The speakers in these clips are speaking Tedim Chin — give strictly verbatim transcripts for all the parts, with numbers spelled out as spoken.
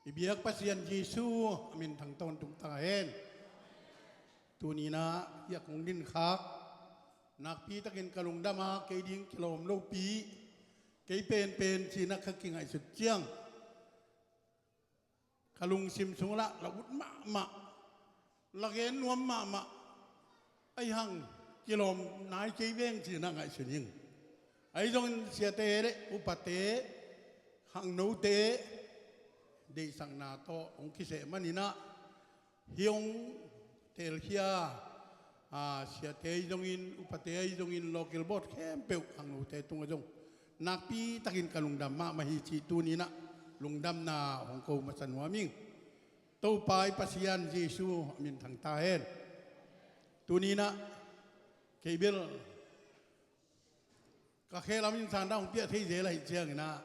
I biak Pasian Jesu a min thang tawntung ta hen. Tuni-in ah hiah kong dinkhak nakpi takin ka lungdam a, kei ding kilawm lopi, kei penpen cih na ka kingaihsut ciang ka lungsim sung lah la ut mahmah, la gen nuam mahmah. Ahi hang kilawm nai kei veng cih na ngaihsun ing. Ahi zongin siate le upate, khangnote deihsakna tawh hong kiseh manin ah hih hong telkhia, a, siate ahi zongin, upate ahi zongin, local board khempeuh khangnote tungah zong nakpi takin ka lungdam mahmah hi cih tuni-in ah lungdamna hong ko masa nuam ing. Topa i Pasian Jesu a min thang ta hen. Tuni-in ah kei bel ka khe lam in sangdang hong piah thei zel ahih ciangin ah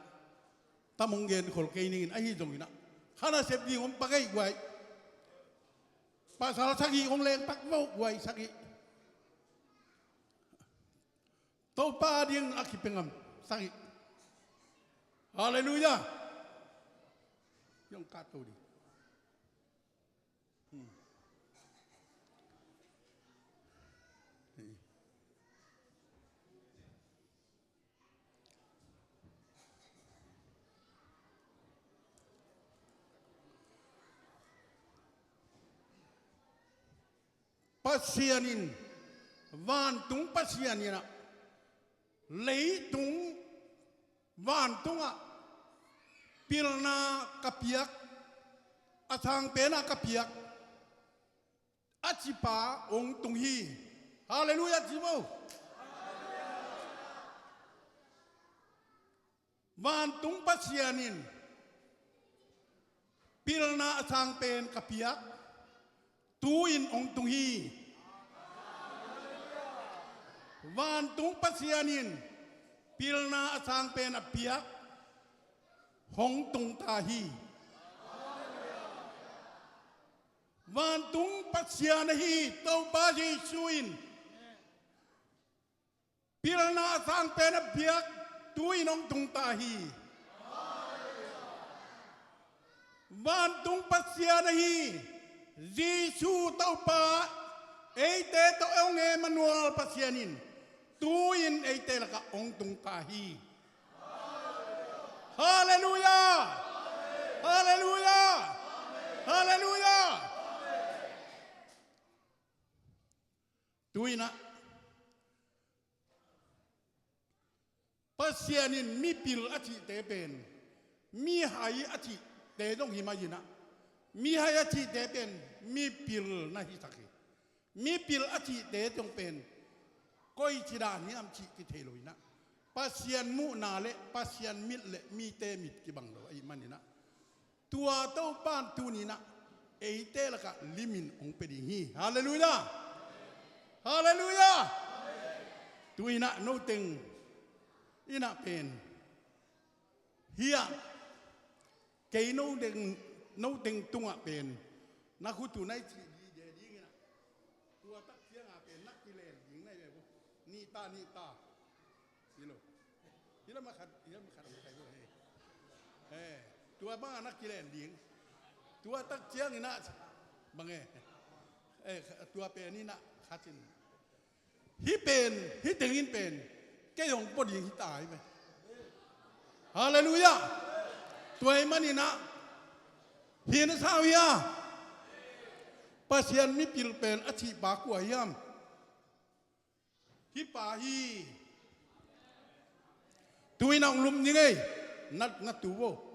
tam hong genkhol kei ning in, ahi zongin ah kha nasep ding om pak ei guai. Pasal sagih hong leng pak vo guai, sagih. Topa ding a kipia ngam sagih. Halleluiah. Hong kahto ding. Hmm. Pasian in, vantung Pasian in ah leitung vantungah pilna ka piak, a sang pen a ka piak, a cipa hong tung hi. Halleluiah ci vo. Vantung Pasian in pilna a sang pen ka piak, tu-in hong tung hi. Vantung Pasian in pilna a sang pen a piak, hong tung ta hi. Vantung Pasian ahi Topa Jesu in pilna a sang pen a piak, tu-in hong tung ta hi. Vantung Pasian ahi Jesu Topa, eite tawh hong Emmanuel Pasian in tu-in eite lakah hong tung ta hi. Halleluiah! Halleluiah! Halleluiah! Tu-in ah Pasian in mipil a cihte pen mihai a cihte zong hi mah in ah, mihai a cihte pen mipil na hisak hi. Mipil a cihte zong pen koici dan hiam cih kithei lo in ah, Pasian muhna le Pasian mit le mite mit kibang lo ahih manin ah, tua Topa in tuni-in ah eite lakah limin hong pia ding hi. Halleluiah! Halleluiah! Tu-in ah noteng in ah pen, hiah kei noteng, noteng tungah pen na khut uh na i cih dide dingin ah, tua tak ciangah pen na kilen ding na hi ve uh. Nih ta, nih ta. Hi lo. Hi lam a khat, hi lam a khat om kai lo he. Eh, tua bangah na kilen ding. Tua tak ciangin ah bang e. Eh, tua pen in ah khat in. Hih pen, hih tengin pen kei hong pua ding hi ta hi ve. Halleluiah. Tua ahih manin ah hi na sa uh hia? Pasian mipil pen a cihpa kua hiam? Hih pa hi. Tu-in ah hong lum ning ei. Na, na tu vo.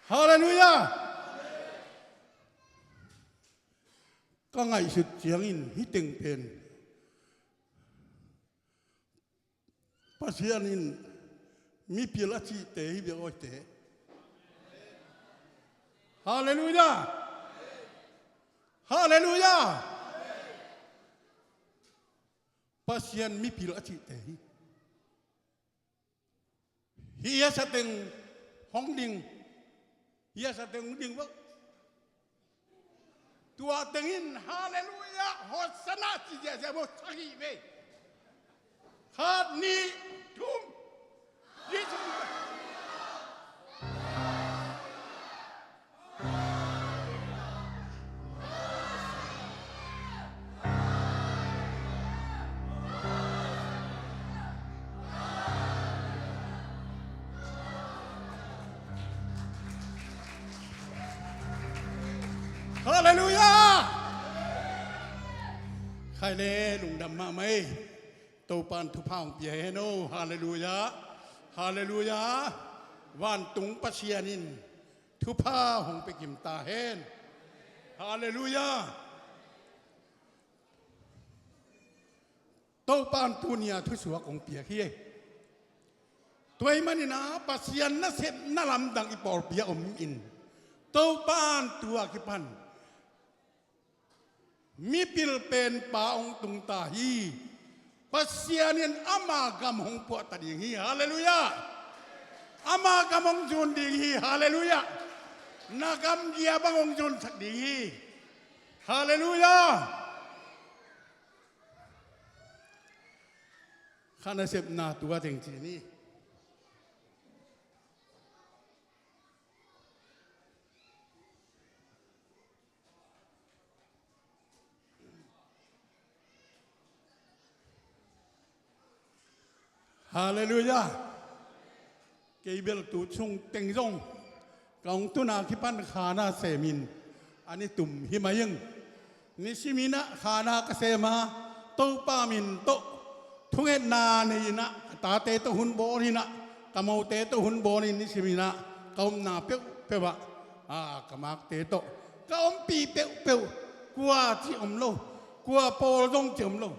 Halleluiah. Ka ngaihsut ciangin hih teng pen Pasian in mipil a cihte hi bek awite. Halleluiah. Halleluiah. Pasian mipil a cihte hi. Hih a sa teng hong ding. Hih a sa teng hong ding bek. Tua tengin halleluiah, hosanna ci ziahziah maw, sagih vei. Khat, nih, thum. Jesu. Halleluiah. Khai le lungdam mahmah ei. Topan thupha hong pia hen o. Halleluiah. Halleluiah. Vantung Pasian in thupha hong pia kim ta hen. Halleluiah. Topan tuni-a thusuak hong piak hi. Tua ahih manin ah Pasian nasepna lamdang i pawlpi ah om in, Topan tua kipan mipil penpa hong tung ta hi. Pasian in ama gam hong puah ta ding hi. Halleluiah. Ama gam hong zun ding hi. Halleluiah. Na gam gia bang hong zunsak ding hi. Halleluiah. Kha nasepna tua teng ci ni. Halleluiah. Kei bel tu sung teng zong ka hong tun a kipan khana semin a ni tum hi mai ing. Nisimin ah khana ka sem a, Topa min tawh thungetna nei in ah, ka tate tawh hun bawl in ah, ka mote tawh hun bawl in nisimin ah ka omna peuhpeuh ah, a, ka makte tawh ka ompih peuhpeuh, kua ci om lo, kua pawl zong ci om lo,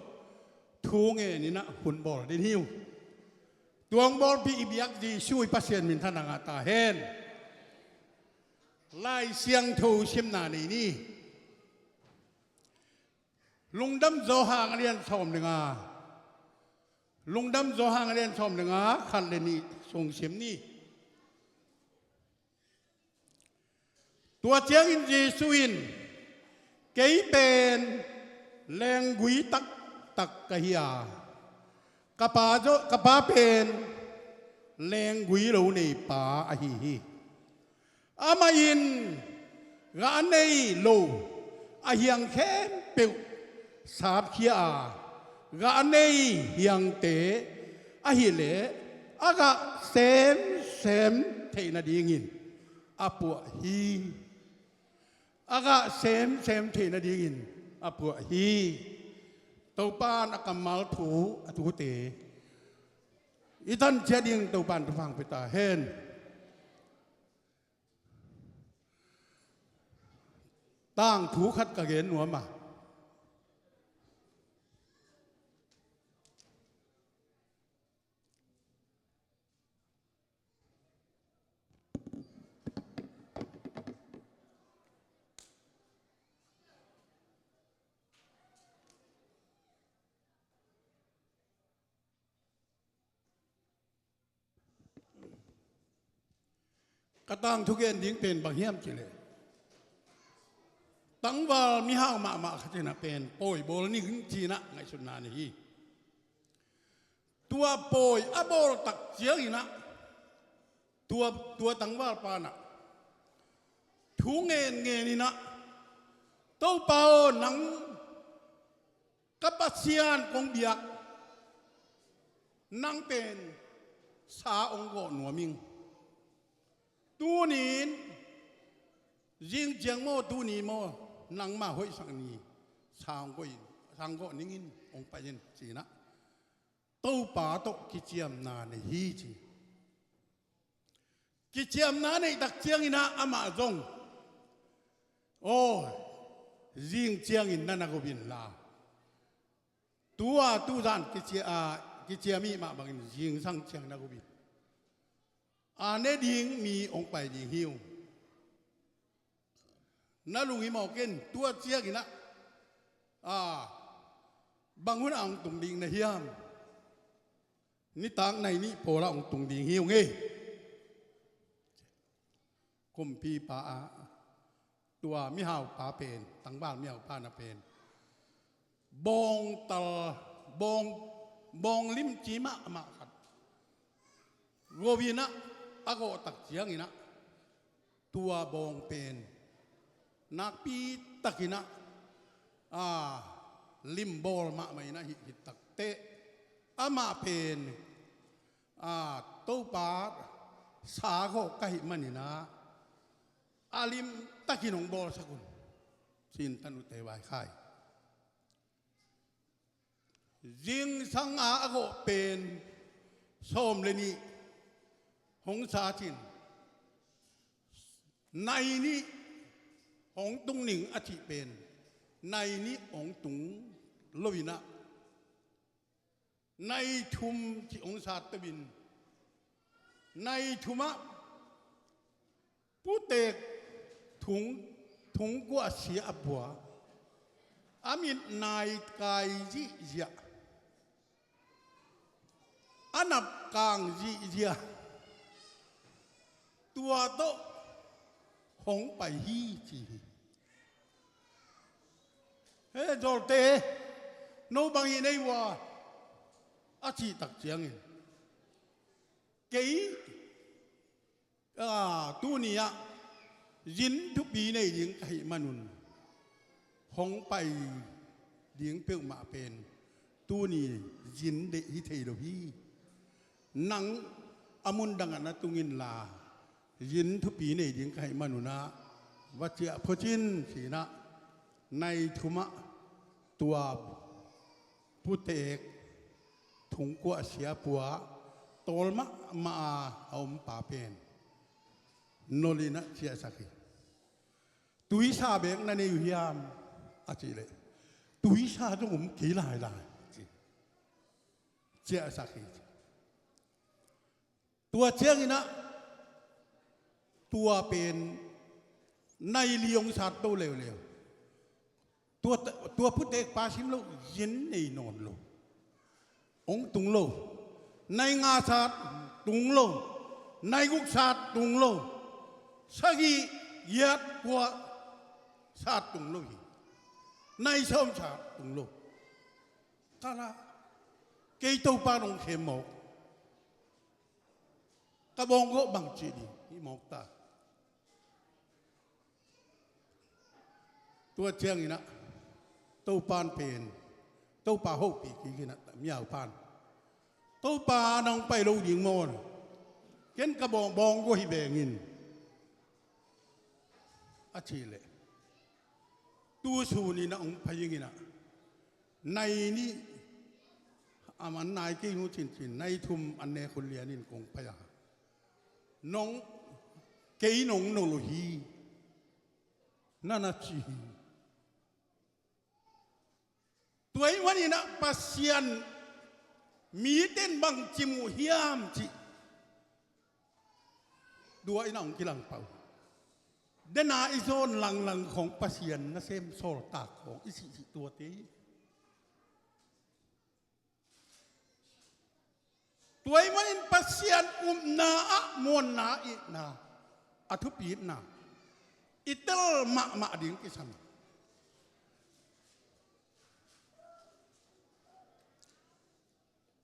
thu ngen in ah hun bawl den hi uh. Tua hong bawlpih i biak Jesu i Pasian minthanna ngah ta hen. Lai Siangtho simna nei ni. Lungdam Johan a lian sawm le nga. Lungdam Johan a lian sawm le nga, khat le nih sung sim ni. Tua ciangin Jesu in, "Kei pen lenggui taktak ka hi a, ka pa, ka pa pen lenggui lo neipa ahi hi. Amah in gah a nei lo a hiang khempeuh sapkhia a, gah a nei hiangte ahileh a gah semsem theih nadingin a puah hi." A gah semsem theih nadingin a puah hi. Topa in a kammal thu, a thute i tan ciat ding Topa in thupha hong pia ta hen. Tangthu khat ka gen nuam a, ka tangthu gen ding pen bang hiam cih leh, tangval mihau mahmah khat in ah pen pawi bawl ning ci-in ah ngaihsutna nei hi. Tua pawi a bawl tak ciangin ah tua, tua tangvalpa in ah thu ngen ngen in ah, "Topa aw, nang ka Pasian kong biak, nang pen sa hong gawh nuam ing. Tuni-in, zing ciang maw, tuni maw, nangma hoihsak ni sa hong gawh in, sa hong gawh ning in hong pai in," ci-in ah Topa tawh kiciamna nei hi ci. Kiciamna neih tak ciangin ah amah zong, aw, zing ciangin na na gop inla, tua tuzan kicia, a, kiciam i mah bangin zingsang ciang na gop in. A ne ding mi hong pai ding hi ung. Na lunghimawh ken, tua ciangin ah, a, bang hun ah hong tung ding na hiam? Nitak nai nih pawl ah hong tung ding hi ung ei. Kumpipa ah, tua mihaupa pen, tangval mihaupa na pen bawngtal, bawng, bawng limci mahmah khat gop in ah, a gawh tak ciangin ah, tua bawng pen nakpi takin ah, a, limbawl mahmah in ah hih, hih tak teh, amah pen, a, Topa sa gawh ka hih manin ah, a lim takin hong bawlsak un, ci-in tanute vaikhak hi. Zingsang a a gawh pen sawm le nih hong sa cin, nai nih hong tung ning a cih pen, nai nih hong tung lo in ah, nai thum cih hong sat to in, nai thum ah putek thung, thungkuah sia a pua, a mit nai kai zihziah, a nap kang zihziah, tua tawh hong pai hi, ci hi. He, Zawlte, no bang hi nei ua, a cih tak ciangin, kei, a, tuni ah zin thupi nei ding ka hih manun, hong pai ding peuhmah pen tuni zin deih hi thei lo hi. Nang a mun dangah na tung inla, zin thupi nei ding ka hih manun ah va ciah phot in, ci-in ah, nai thum ah tua putek thungkuah sia pua, tawl mahmah a a ompa pen nolh in ah ciahsak hi. Tuisa beek na nei uh hiam, a cih leh, tuisa zong om kei lailai, ci. Ciahsak hi. Tua ciangin ah, tua pen nai li hong sat to leuleu. Tua, tua putekpa sim loh, zin nei nawn lo. Hong tung lo. Nai nga sat, tung lo. Nai guk sat, tung lo. Sagih, giat, kua sat, tung lo hi. Nai sawm sat, tung lo. Kala, kei Topa nong khem mawk. Ka bawng gawh bang ci ding hi mawk ta. Tua ciangin ah, Topan pen, Topa hopih kik in ah, mihaupan, Topa nong pai lo ding maw? Ken ka bawng, bawng gawh hi beng in, a cih leh, tu sun in ah hong pai ing in ah, nai nih, a man nai kei nu cincin, nai thum an nek hun lian in kong pai a, nong, kei nong nolh uh hi, na na ci hi. Tua ahih manin ah Pasian mite in bang ci muh hiam cih, tua in ah hong kilang pah uh. Dena i zawn langlang khawng Pasian nasem sawltak khawng i sihsih tuate hi. Tua ahih manin Pasian upna ah muanna, itna, a thupitna i tel mahmah ding kisam.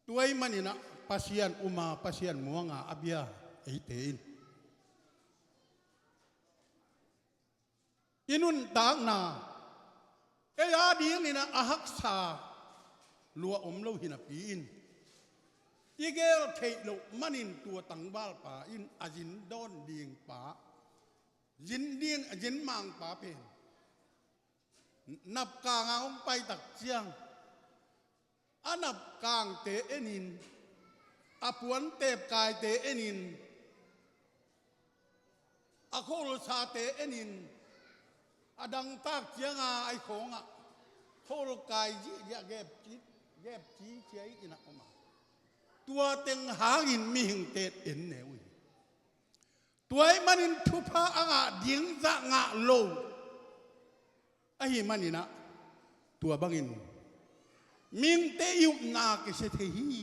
Tua ahih manin ah Pasian um a, Pasian muang a, a bia eite in i nuntakna, ei a dingin ah a haksa lua om lo hi napi in, i gel theih loh manin tua tangvalpa in a zin dawn dingpa, zin ding, a zin mangpa pen napkang a hong pai tak ciang, a napkangte en in, a puan tepkaite en in, A kholsate enin a dangtak cianga ai khawngah kholkai zihziah gepci gepci cia i inah om a, tua teng hangin mihingte en ne uh hi. Tua ahih manin thupha a ngah ding zah ngah lo ahih maninah tua bangin mihingte i upna kisia thei hi.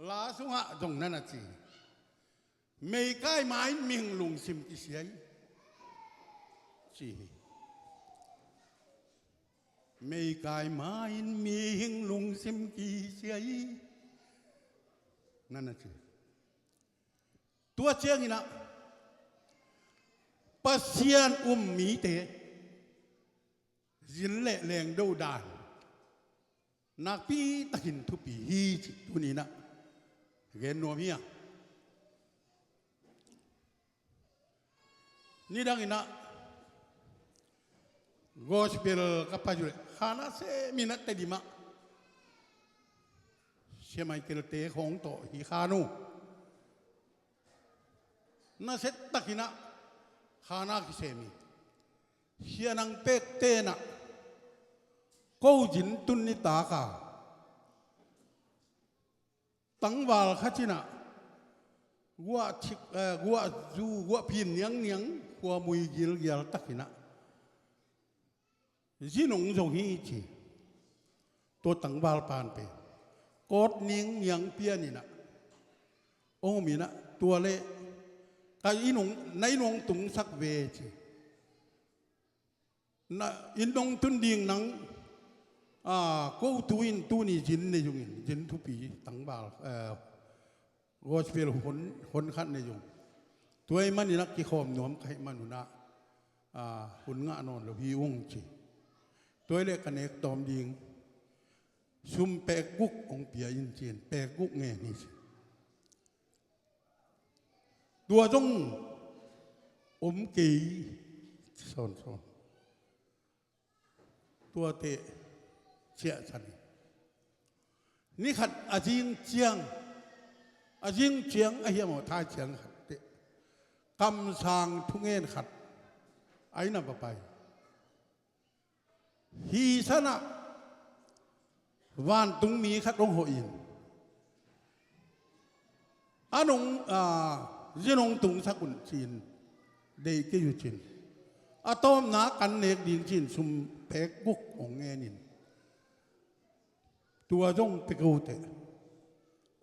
La sungah zong na na ci, meikai ma-in mihing lungsim kisia hi ci hi. Meikai ma-in mihing lungsim kisia hi na na ci. Tua cianginah Pasian um mite zin le lengdo dan nakpi takin thupi hi cih tuninah gen nuam hi a. Nidanginah gospel ka pai uh leh khana seminah Tedim ah Sia Michael te khawng tawh hi khan uh. Nasia takinah khana kisem hi. Sia Nang Pek tenah ko zin tun nitak a tangval khat inah guah thik, eh, guah zu, guah pin niangniang khuamui gilgial takinah zinong zong hi ci. Tua tangval pan pen kawt ningniang pianinah om inah tua le ka inong, na inong tungsak ve ci. Na inong tun ding nang, a, ko tu in tuni zin nei zongin zin thupi tangval, eh, gospel hon, hon khat nei zong. Tua ahih maninah kikhawm nuam ka hih manunah, a, hun ngah nawn lo hi ung ci. Tua ahih leh ka nek tawm ding sum pek guk hong pia in ci-in pek guk ngen hi ci. Tua zong om kei sawnsawn. Tuate ciahsan hi. Ni khat a zing ciang, a zing ciang a hiam aw, thai ciang khat teh kamsang thungen khat a inn ah va pai. Hi sanah vantungmi khat hong hawh in, a nong, a, zin hong tungsak un ci-in deih kei uh cin, a tawpna kan nek ding ci-in sum pek guk hong ngen in, tua zong pia ko teh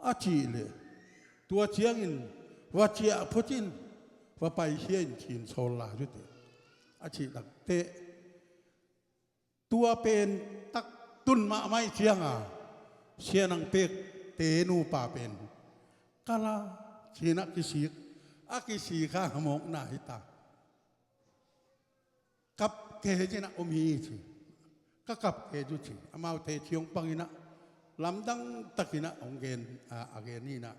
a cih leh, tua ciangin va ciah phot in, va paikhia in ci-in sawl lai uh teh a cih takteh, tua pen tak tun mahmah ih cianga Sia Nang Pek te nupa pen kala cinah kisik, a kisik a hamawkna hi ta. Kap kei cinah om hi ci. Ka kap kei cu ci. Amaute ci hong panginah lamdang takinah hong gen, a, a gen hinah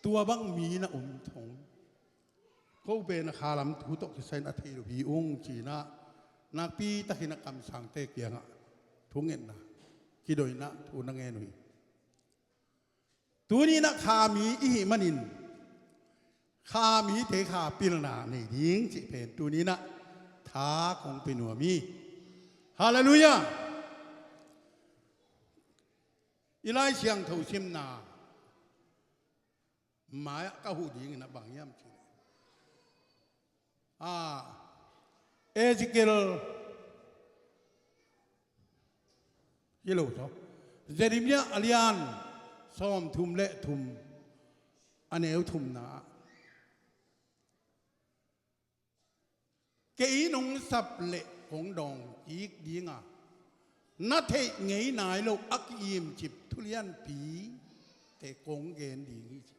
tua bang mi na om thong. Ko pen a khalam thu tawh kisai in a thei lo hi ung cinah nakpi takin a kamsangte kiangah thungetna kidoinah thu na ngen uh hi. Tuninah khami i hih manin khamite kha pilna nei ding cih pen tuninah tha kong pia nuam hi. Halleluiah. I Lai Siangtho simna mai-ah ka huh dingin a bang hiam cih leh, a, Ezekiel hi lo zaw, Jeremiah a lian sawmthum le thum, a neu thumna ah, kei nong sap leh kong dawng kik dinga na theih ngei nai lo a ki-imcip thulianpite kong gen ding hi ci.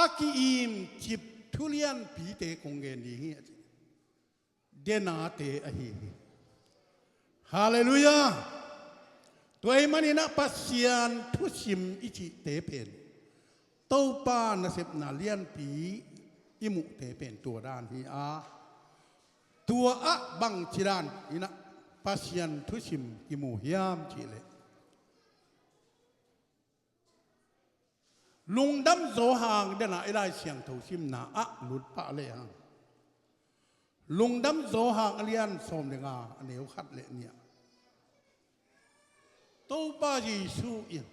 A ki-imcip thulianpite kong gen ding hi a ci. Denate ahi hi. Halleluiah. Tua ahih maninah Pasian thusim i cihte pen Topa nasepna lianpi i muhte pen tua dan hi a, tua ah bangci dan inah Pasian thusim i mu hiam cih leh, Lungdam Johan dena i Lai Siangtho simna ah lut pah lehang, Lungdam Johan a lian sawm le nga, a neu khat le nih ah, Topa Jesu in,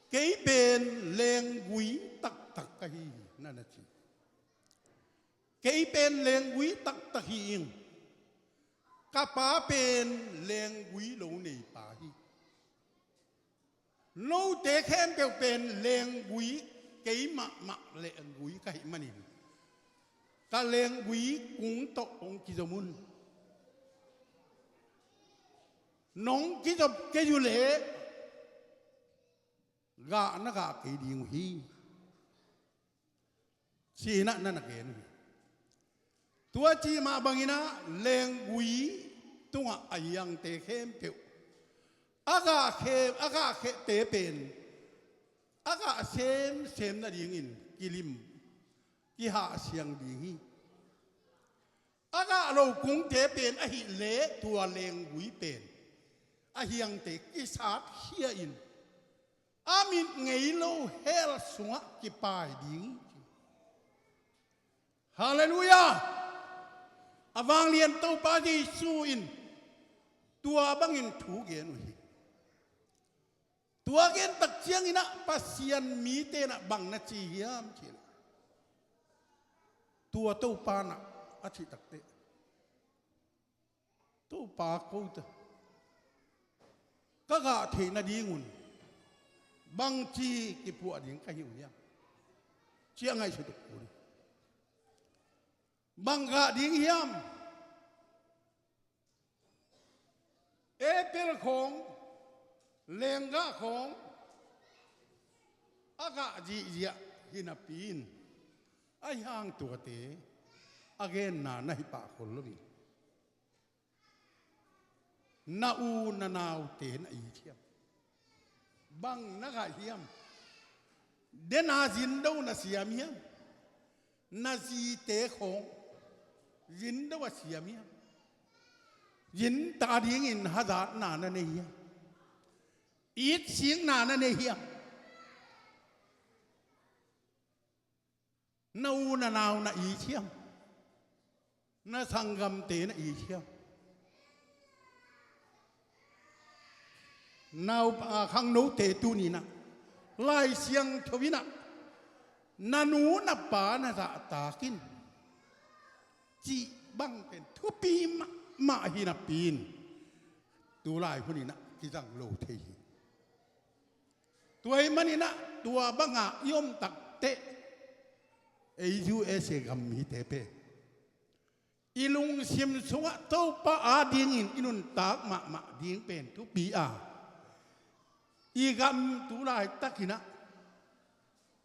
"Kei pen lenggui taktak ka hi," na na ci. "Kei pen lenggui taktak hi ing. Ka Pa pen lenggui lo nei pa hi. Note khempeuh pen lenggui, kei mahmah lenggui ka hih manin, ka lenggui kung tawh hong kizom un. Nong kizop kei uh leh gah na gah kei ding uh hi," ci-in ah na na gen uh hi. Tua cih mah bangin ah lenggui tungah a hiangte khempeuh, a gah khe, a gah khehte pen a gah semsem nadingin kilim, kihahsiang ding hi. A gah lo kungte pen ahih leh tua lenggui pen a hiangte kisatkhia-in a mit ngei lo hell sungah kipai ding hi. Halleluiah! A vanglian Topa Jesu in tua bangin thu gen uh hi. Tua gen tak ciangin ah Pasian mite in ah bang na ci hiam cih leh, tua Topa in ah a cih takteh, "Topa, ko ta, ka gah theih nadingun bangci kipuah ding ka hi uh hiam?" ci-a ngaihsut uh hi. Bang gah ding hiam? Apple khawng, lenggah khawng a gah zihziah hi napi-in, ahi hang tuate a genna na hi pah khol lo hi. Na u na naute na it hiam? Bang na gah hiam? Dena zindo na siam hiam? Na zite khawng zindo a siam hiam? Zin ta dingin hazatna na nei hiam? Itsikna na nei hiam? Na u na nau na it hiam? Na sanggamte na it hiam? Nau, a, khangnote tuni-in ah Lai Siangtho in ah, "Na nu na pa na zahtak in," cih bang pen thupi mahmah hi napi-in, tu lai hunin ah kizang lo thei hi. Tua ahih manin ah tua banga i om takteh, ei U S A gam mite pen i lungsim sungah Topa adingin i nuntak mahmah ding pen thupi a, i gam tu laitakin ah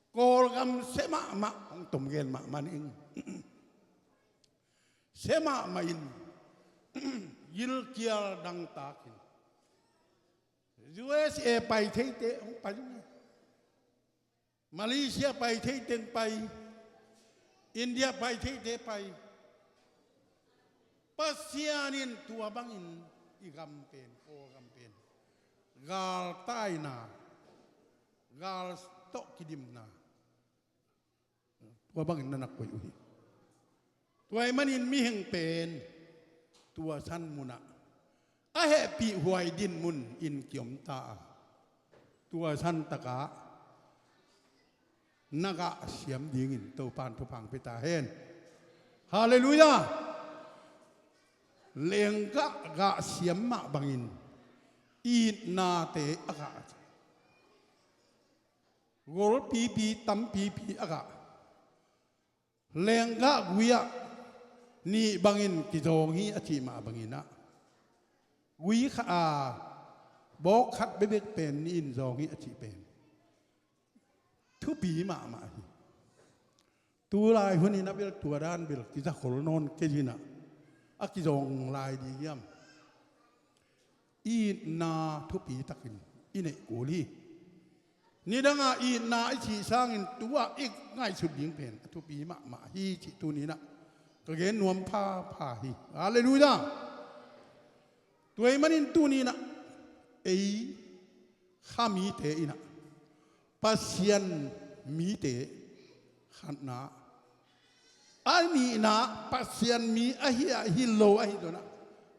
Kawlgam sia mahmah, hong tom gen mahmah ning. Sia mahmah in, gilkial dangtakin, U S A pai theite hong pai uh hi. Malaysia pai theite pai, India pai theite pai. Pasian in tua bangin i gam pen, Kawlgam pen, galtaina, gal tawh kidimna, tua bangin na na koih uh hi. Tua ahih manin mihing pen tua san munah a hehpihhuai dinmun in kiom ta a, tua san takah na gah siam dingin Topa in thupha hong pia ta hen. Halleluiah! Lenggah gah siam mah bangin itnate a gah, golpipi tampipi a gah, lenggah gui-ah nih bangin kizawng hi a cih mah bangin ah, gui khat, a, bawk khat bekbek pen nih in zawng hi a cih pen thupi mahmah hi. Tu lai hunin ah bel tua dan bel kiza khol nawn kei in ah, a kizawng lai ding hiam? Itna thupi takin i neih kul hi. Nidanga itna i cih sangin tu-a i ngaihsut ding pen a thupi mahmah hi cih tuni-in ah ka gen nuam phapha hi. Halleluiah! Tua ahih manin tuni-in ah ei kha mite in ah, Pasian mite khatna, a nihna, Pasian mi ahi a hi lo ahi zongin ah,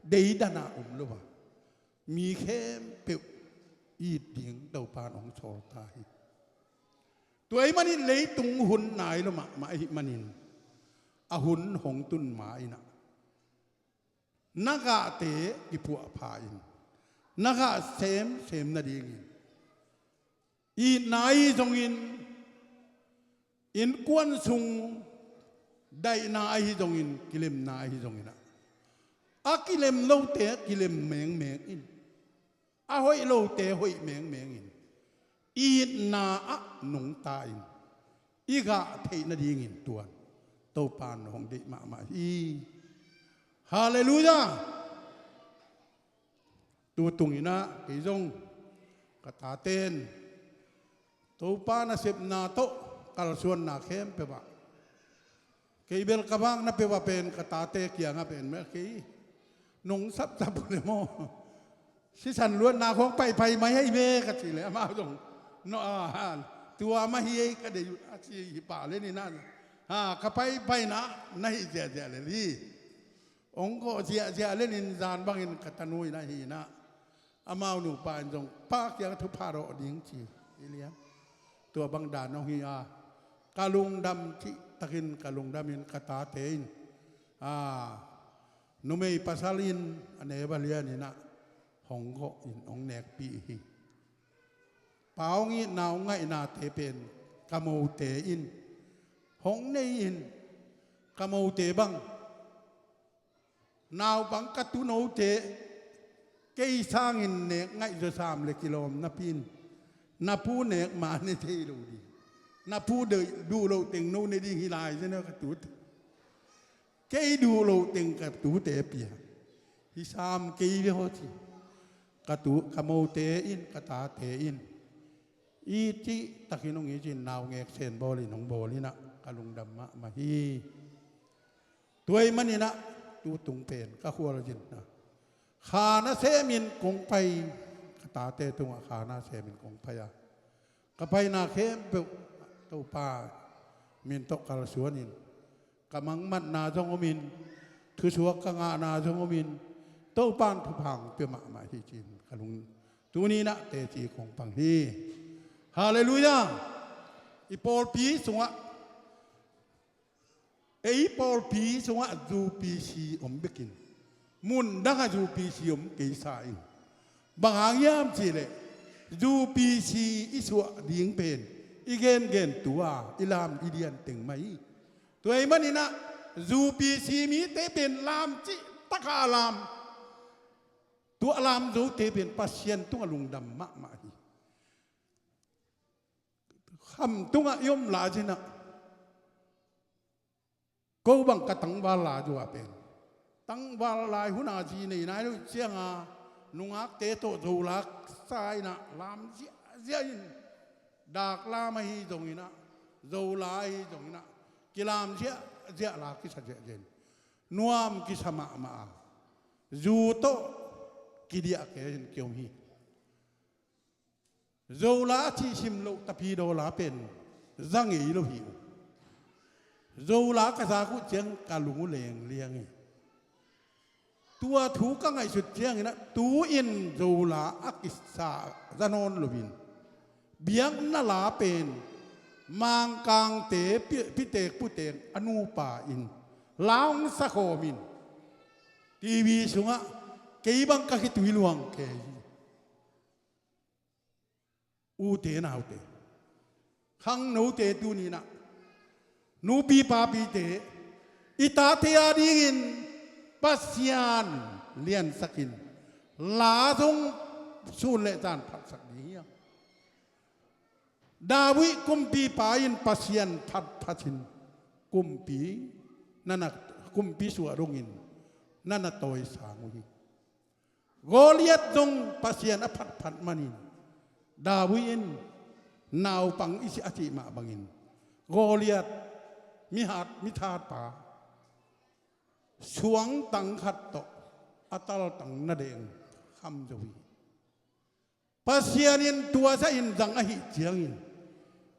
deidan a om lo a, mi khempeuh it ding Topa in hong sawl ta hi. Tua ahih manin leitung hun nai lo mahmah ahih manin, a hun hong tun ma-in ah, na gahte kiphuahpha in, na gah semsem nadingin, itna ahi zongin, innkuan sung daihna ahi zongin, kilemna ahi zongin ah, a kilem lote kilem mengmeng in, a hoih lote hoih mengmeng in, itna ah nungta in, i gah theih nadingin tuan Topa in hong deih mahmah hi. Halleluiah. Tu tungin ah kei zong, ka taten Topa nasepna tawh kalsuanna khempeuh ah, kei bel ka vakna peuh ah pen ka tate kiangah pen mel kei nong sapsap uh le maw, sisan luatna khawng paipai mai hi ve ka cih leh, amau zong, no, a, tua mah hi ei ka deih uh a ci hi pah le ni na, ha, ka paipaina na hih ziahziah lel hi. Hong kawh ziahziah le nin zan bangin ka tanu in ah hi na, amau nupa in zong pa kiang thupha rawh ding ci hi lian. Tua bang dan hong hi a, ka lungdam cihtakin ka lungdam in ka tate in, a, numei pasal in a neu a lian in ah hong kawh in hong nekpih hi. Pa hong itna hong ngaihnate pen ka mote in hong nei in, ka mote bang, naupang ka tuunote kei sangin nek ngaih zaw sam le kilawm napi in, na pu nek ma ne thei lo ding, na pu duh loh teng no ne ding hi lai zen ka tuute. Kei duh loh teng ka tuute pia hi sam kei ve haw ci. Ka tu, ka mote in, ka tate in it cihtakin hong it in, naungek sen bawl in hong bawl in ah ka lungdam mahmah hi. Tua ahih manin ah tu tung pen ka khualzinna, kha nasemin kong pai, ka tate tungah kha nasemin kong pai a, ka paina khempeuh Topa min tawh kalsuan in, ka mangmatna zong om in, thusuak ka ngahna zong om in, Topa in thupha hong pia mahmah hi ci-in ka lung, tuni in ah teci kong pang hi. Halleluiah. I pawlpi sungah, ei pawlpi sungah U P C om bekin, mun dangah U P C om kei sa in. Bang hang hiam cih leh U P C i suah ding pen i gengen tu a, i lam i lian teng mah hi. Tua ahih manin ah U P C mite pen lam cihtak a lam, tua lam zote pen Pasian tungah lungdam mahmah hi. Kham tungah i om lai zen ah, ko bang ka tangval lai uh a pen, tangval lai hun a zi nei nai lo ciang a, nungakte tawh Zo la sa in ah lam ziahziah in, dak lam ahi zongin ah, Zo la ahi zongin ah, kilam ziahziah, la kisa ziahziah in, nuam kisa mahmah a, zu tawh kidiah kei in kiom hi. Zo la a cih sim loh Tapidaw la pen za ngei lo hi uh. Zo la ka zak uh ciang ka lung uh lengliang hi. Tua thu ka ngaihsut ciangin ah, tu-in Zo la a kisa za nawn loin, biakna la pen Mangkangte pi-, pitek putek a nupa in la hong sa khawm in, T V sungah kei bang ka khitui luang kei hi. Ute naute, khangnote tuni in ah, nupi papite, i tate a dingin Pasian liansak in, la zong sun le zan phatsak ding hi hang. David kumpipa in Pasian phatphat in, kumpi na na, kumpi suah dongin na na tawisang uh hi. Goliat zong Pasian a phatphat manin, David in naupang i si a cih mah bangin, Goliat mihat, mithatpa suangtang khat tawh a taltang nadeng kham zo hi. Pasian in tua sa in zang ahih ciangin,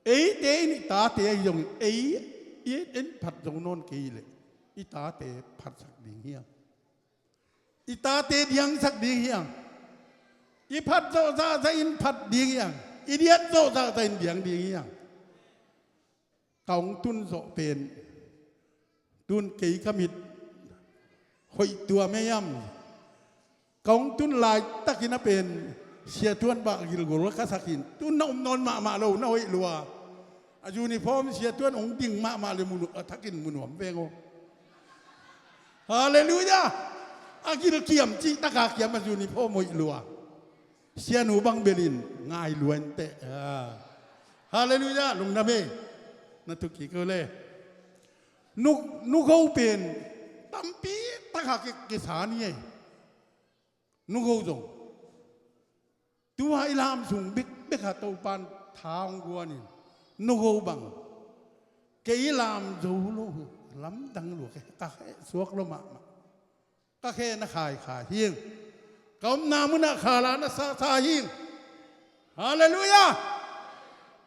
eite in i tate ahi zongin ei i in phat zo nawn kei leh i tate phatsak ding hiam? I tate diangsak ding hiam? I phat zawh zahzah in phat ding hiam? I diat zawh zahzah in diang ding hiam? Ka hong tun zawh pen tun kei ka mit hoih tua mei am? Ka hong tun laitakin a pen Sia Tuan bah gilgol ka sakin tun na um nawn mahmah lo, na hoih lua. A uniform Sia Tuan hong ding mahmah le munu a thakin munuam veng aw. Halleluiah. A gilkiam cih taka kiam a uniform hoih lua. Sianu bang belin ngai luan teh. Halleluiah. Lungdam e. Na tuk kik le. Nuk nuk ho pen tampi taka kisa ni e. Nuk ho zong tua i lam sung bikbek a Topan tha hong guanin nuk ho bang kei i lam zo lo hi. Lamdang lua kei ka heh suak lo mahmah. Ka khe na khaikhai hing. Ka omna munah khala na sasa hing. Halleluiah.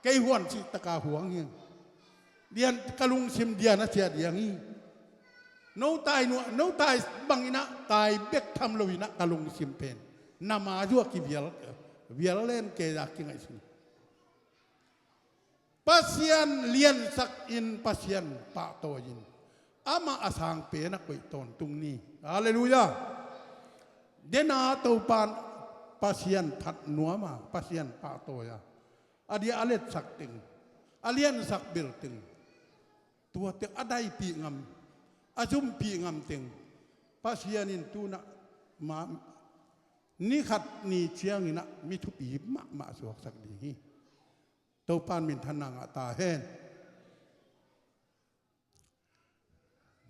Kei huan cih taka huang hing. Dian ka lungsim dian a cia diang hi. No tai nuah no tai banginah tai bek tham loinah ka lungsim pen na ma zuah kivial vial len kei a kingaihsun. Pasian liansak in Pasian pahtawi in amah a sang pen a koih tawntung ni. Halleluiah. Dena Topan Pasian phat nuama Pasian pahtawi a a dia a letsak teng a liansak bel teng tua teng a daipih ngam a zumpih ngam teng Pasian in tunah ma ni khat ni cianginah mi thupi mahmah suaksak ding hi. Topan minthanna ngah ta hen.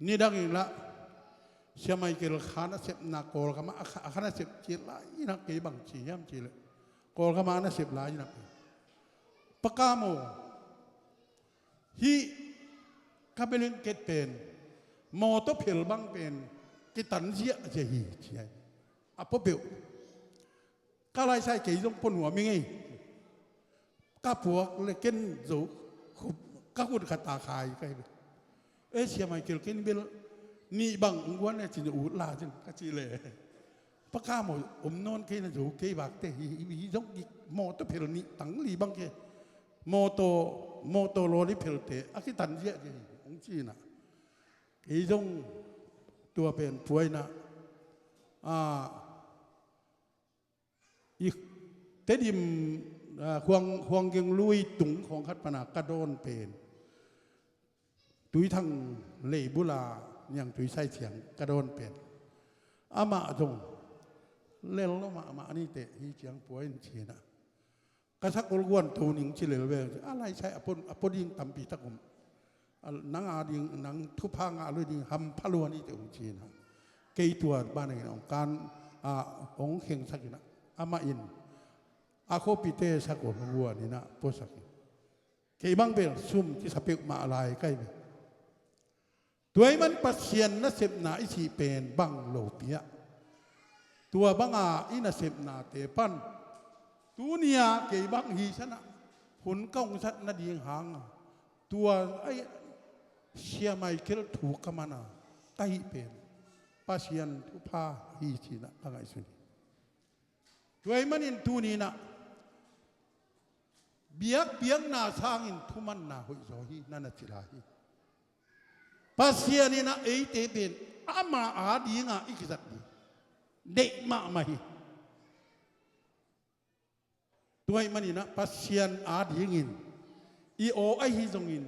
Nidangin lah Sia Michael kha nasepna Kawlgam ah a kha nasep cil lai inah kei bang ci hiam cih leh Kawlgam ah a nasep lai inah kei Pakamo hih ka belin ket pen mawtaw phel bang pen kitan ziahziah hi ci a pua peuh. Ka laisai kei zong pua nuam i ngei. Ka puak le ken zo ka khut khat a khai ka hi. E Sia Michael ken bel nih bang ung guan e cin ut la cin ka cih le. Pakamo om nawn kei na zo kei bakte hi hi zong gik mawtaw phel nih tang li bang kei. Mawtaw mawtaw lawli phelte a kitan ziahziah hi ung cinah. Kei zong tua pen puainah a i Tedim khuang khuang geng lui tung khawng khat pana ka dawn pen Tuithang leibula niang tuisai ciang ka dawn pen amah zong lel lo mahmah ni teh hi ciang puain cinah ka sakol guan to ning ci lel ve a laisai a pua ding tampi tak om. Nang a ding nang thupha ngah lui ding hampha lua ni teh ung cinah kei tua banangin ong kan a ong khengsakinah amah in a khopite sakol guaninah puasakin kei bang bel sum kisa peuhmah lai kai ve. Tua ahih man Pasian nasepna i cih pen bang lopi ah tua banga i nasepnate pan tunia kei bang hi sanah hun ka hong sat nading hanga tua ai Sia Michael thu ka mana ka hih pen Pasian thupha hi cinah ka ngaihsun hi. Tua ahih manin tuninah biakpiakna sangin thumanna hoihzaw hi na na ci lai hi. Pasian inah eite pen ama adinga i kizat ding deih mahmah hi. Tua ahih maninah Pasian adingin i aw ahi zongin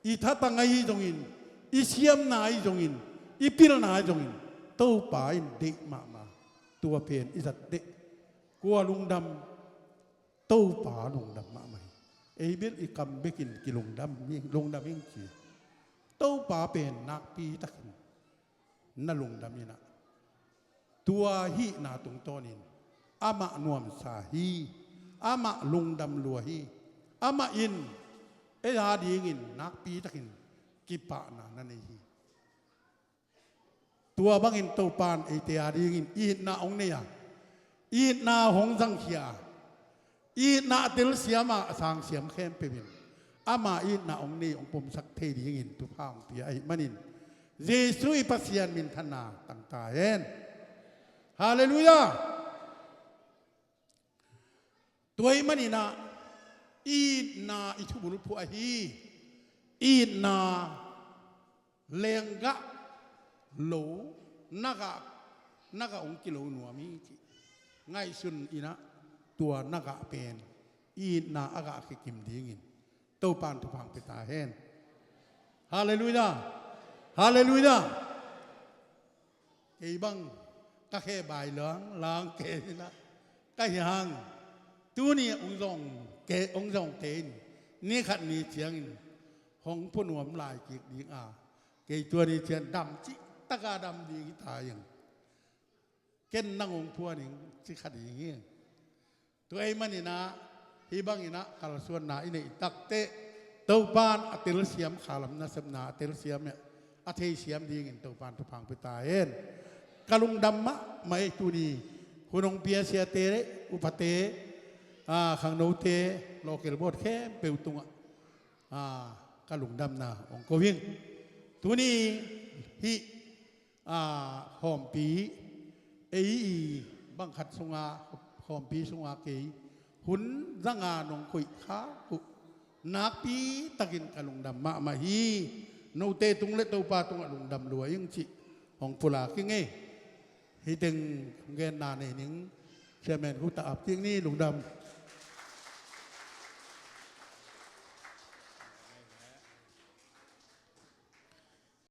i thatang ahi zongin i siamna ahi zongin i pilna ahi zongin Topa in deih mahmah. Tua pen i zat deh kua lungdam Topa lungdam mahmah hi. Ei bel i kam bekin kilungdam lungdam hing ci. Topa pen nakpi takin na lungdam inah tua hihna tungtawnin amah nuamsa hi. Amah lungdam lua hi. Amah in ei adingin nakpi takin kipahna na nei hi. Tua bangin Topan eite adingin i itna hong nei a i itna hong zangkhia a Itna a telsiam a, a sangsiam khempeuh in ama itna hong nei, hong pomsak thei dingin thupha hong pia ahih manin Jesuh i Pasian minthanna tang ta hen. Halleluiah. Tua ahih manin ah itna i thubulphuh ahi, itna lenggah lo, na gah, na gah hong kilo nuam hi cih ngaihsun in ah, tua na gah pen itna a gah kikim dingin Topa'n thupha hong pia ta hen. Halleluiah. Halleluiah. Kei bang ka khe bai lang lang kei in ah, ka hi hang. Tuni hong zong kei, hong zong kei in, ni khat ni ciangin hong pua nuam lai kik ding a, kei tua ni ciang dam cih taka dam ding hi ta ing. Ken nang hong pua ning ci kha ding hi. Tua ahih manin ah, hih bangin ah kalsuanna i neih takteh Topa'n a telsiam, khalam nasepna a telsiam, a theisiam dingin Topa'n thupha hong pia ta hen. Ka lungdam mahmah ei. Tuni hun hong pia siate, upate, a, khangnote, local board khempeuh tungah, a, ka lungdamna hong ko ing. Tuni hih, a, khawmpi, ei i bang khat sunga, khawmpi sunga kei hun zanga nong koih khak uh nakpi takin ka lungdam mahmah hi. Note tung le Topa tungah lungdam lua ing cih hong pulak ing ei. Hih teng genna nei ning, Chairman Hu Ta Ap Kiang ni, lungdam.